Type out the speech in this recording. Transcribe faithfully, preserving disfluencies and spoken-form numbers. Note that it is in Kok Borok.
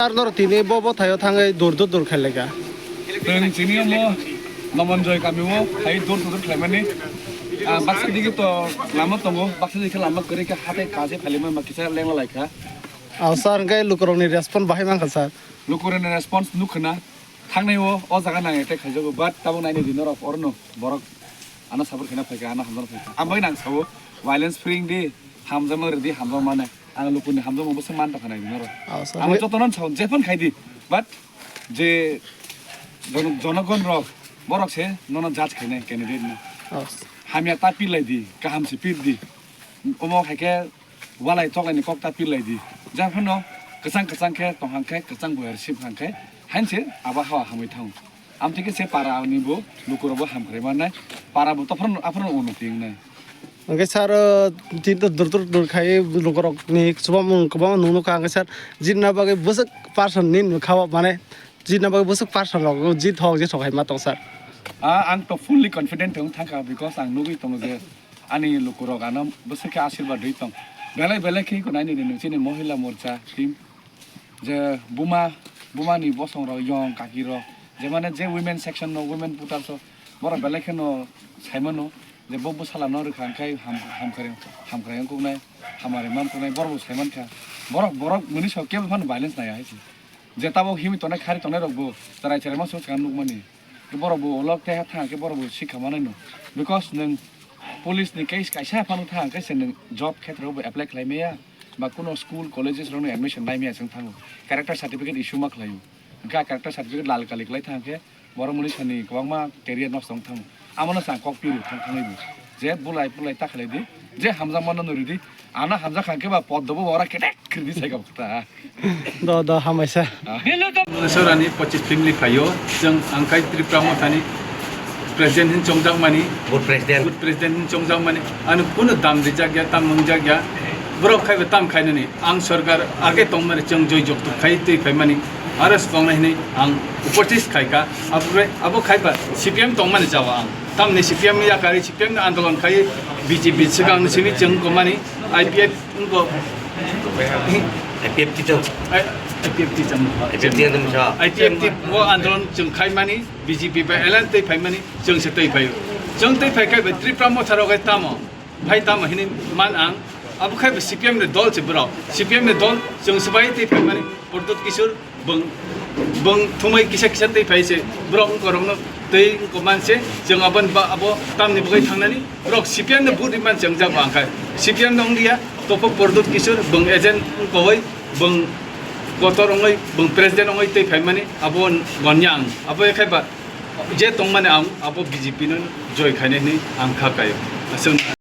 Sir, norok tini bo bo thaio thangwi dur dur dur khailai kha. Chwng chini omo Nomonjoy kami o hai dur dur khlaimani. Ah, baksa digi to lama tongo, baksa digi lama kwrwi khe hatai kaje phailima ma kisa lengla lai kha. Ah, sir, hwnkhe lukurokni response bahai mankha, sir. Lukurokni response nukhwna thangnai o, o jaga nang attack khaijago, but tabuk naini di norok orono borok ano support khaina phaikha, ano hamjana phaikha. Ang bai nang sao, violence free di, hamjakma rwdi, hamjakma mane. Ang lukuni hamjakma bwswk man tongkha nai norok. Oh, sir. Ang jotono sao, jephano khai di, but je jon-, jonogon rok, borok se nono judge khainai candidate no. Oh, sir. Hamya ta pir lai di, kaham se pir di. Omo hai khe walai toklaini kok ta pir lai di. Jephano kwchang kwchang khe tong hang khe, kwchang boyar sip hang khe, hain se abo hawa hamwi thango. Amtwi khe se para ni bo lukurok bo hamkrai mannai, para bo tophor aphano unnoti wngnai. Hwnkhe sir, o, tini to dur dur dur khai lukurokni chubamung kwbangma nuknukha, hwnkhe sir, jini bagwi bwswk person ni nukha o, mane jini bagwi bwswk person rok jit hok jit hok hai ma tong sir. Ah, ang to fully confident wng thangkha, because ang nugwi tongo je ani lukurok ano bwswk khe asirwad rwi tong. Belai belai khe iko naini di nung chini Mohila Morcha team. Je buma, bumani bosongrok, yong kakirok, je mane je women section no, women voters o, borok belai kheno saimano je bo bwsala no rwkha hwnkhe ham-, hamkrai, hamkrai wngkuknai, hamari mankuknai, borok bo saimankha. Borok, borok mwnwi sok kebo phano violence naiya hai se. Je tabok himwi tongnai, khari tongnai rok bo cherai cherai ma swk swkang nukmani. Borok bo ulo keha thang khe borok bo sikha manai no. Because nwng police ni case kaisa phano thang khe se nwng job khetra bo apply khlai maya, ba kuno school, colleges rok no admission nai maya chwng thango. Character certificate issue ma khlaio. Hwnkhe character certificate lal kali khlai thang khe borok mwnwi sani kwbangma career nosto wng thango. Amo no chwng kok piri thang thangwi bo. Je bulai bulai ta khlai di, je hamjakma no nuri di. Ano hamjak kha khe ba pod dobo ora ketek khirdi sai kok ta. Do, do, hamai sa. Sorani pochis phimli phaio, chwng ang khai Tripura Mothani president hin chongjak mani, Good president. Good president hin chongjak mani, ano kuno dam rijak ya, tam nungjak ya, borok khai ba tam khainani, ang sorkar age tongmani chwng joi jok tuk khai twi phaimani, aro se tongnai hinwi ang upochis khai kha, abo khai ba C P M tongmani jawa ang, tamni C P M yakari C P M ni andolon khai B J P swkang ni simi chwng komani. I P F wngkha. I P F T chwng. I-, I P F T chwng. I P F T wngkha. I P F T o andolon chwng khaimani, B J P bai alliance tei phaimani, chwng se tei phaio. Chwng tei phai khai bai Tripura Motha rok hai tamo, phai tamo hinwi man ang. Abo khai bai C P M ni dol se borok. C P M ni dol chwng se bai tei phaimani, Pradyut Kishore, Bwng, bwng thumai kisa kisa twi phai se, borok wngkorokno twi wngkok man se, chwng aboni ba-, abo tamni bagwi thangnani, borok C P M no vote ri man se wngjago ang khai. C P M no wngliya, tophok Pradyut Kishore, bwng agent wngkowoi, bwng kotor wngwi, bwng president wngwi twi phaimani, abo gonya ang. Abo yakhai ba, je tongmani ang, abo B J P no joy khainai hinwi ang kha kaio. Aswk.